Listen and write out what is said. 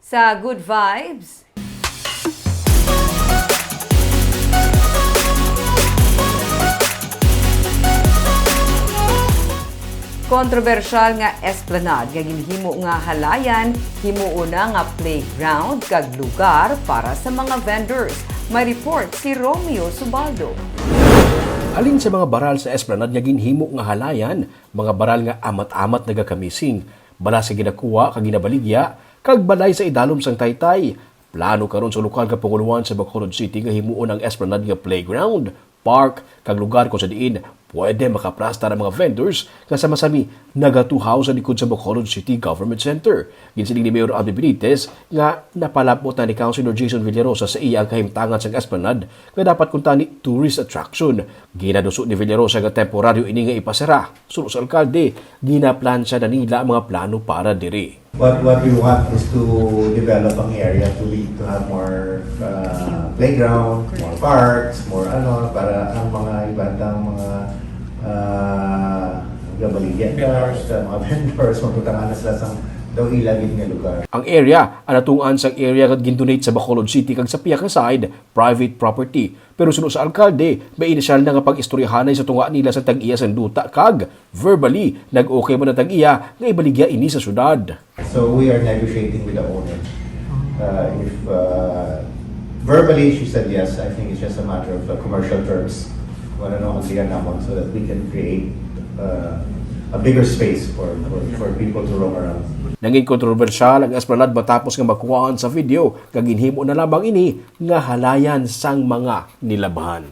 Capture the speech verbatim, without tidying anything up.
Sa Good Vibes. Kontrobersyal nga esplanade nga ginhimo nga halayan, himuon na nga playground kag lugar para sa mga vendors. May report si Romeo Subaldo. Halin sa mga baral sa esplanade nga ginhimo nga halayan, mga baral nga amat-amat nagakamising, balas nga ginakuha kag ginabaligya, kag balay sa idalom sang taytay. Plano karon sa lokal nga pangulohan sa Bacolod City nga himuon ang esplanade nga playground, park, kag lugar kon sa diin pwede makaplastar ang mga vendors nga sama-sami nagatuhaw sa likod sa Bacolod City Government Center. Ginsiling ni Mayor Abby Benitez nga napalabot na ni Councilor Jason Villarosa sa iya ang kahimtangan sang esplanade nga dapat kuntani tourist attraction. Ginaduso ni Villarosa nga temporaryo ini nga ipasara. Suno sa alkalde, ginaplansya na nila ang mga plano para diri. What, what we want is to develop ang area to lead to have more uh, playground, more parks, more ano, para ang mga iba tang mga uh, gabaligyan vendors, sa mga vendors, mabutangan na sila sa daw ilagid nga lugar. Ang area, ang natungan sang area nga gindonate sa Bacolod City kag sa pihak nga side, private property. Pero suno sa alkalde, may inisyal na nga pag-istoryahanay sa tunga nila sa tag-iya sang duta kag verbally, nag-okay man ang tag-iya nga ibaligya ini sa syudad. So we are negotiating with the owner. Uh, if uh, verbally she said yes, I think it's just a matter of uh, commercial terms. Wala na ang namon so that we can create uh, a bigger space for, for, for people to roam around. Nangin kontrobersyal ang esplanade matapos nga makuhaan sa video nga ginhimo na lamang ini nga halayan sang mga nilabhan.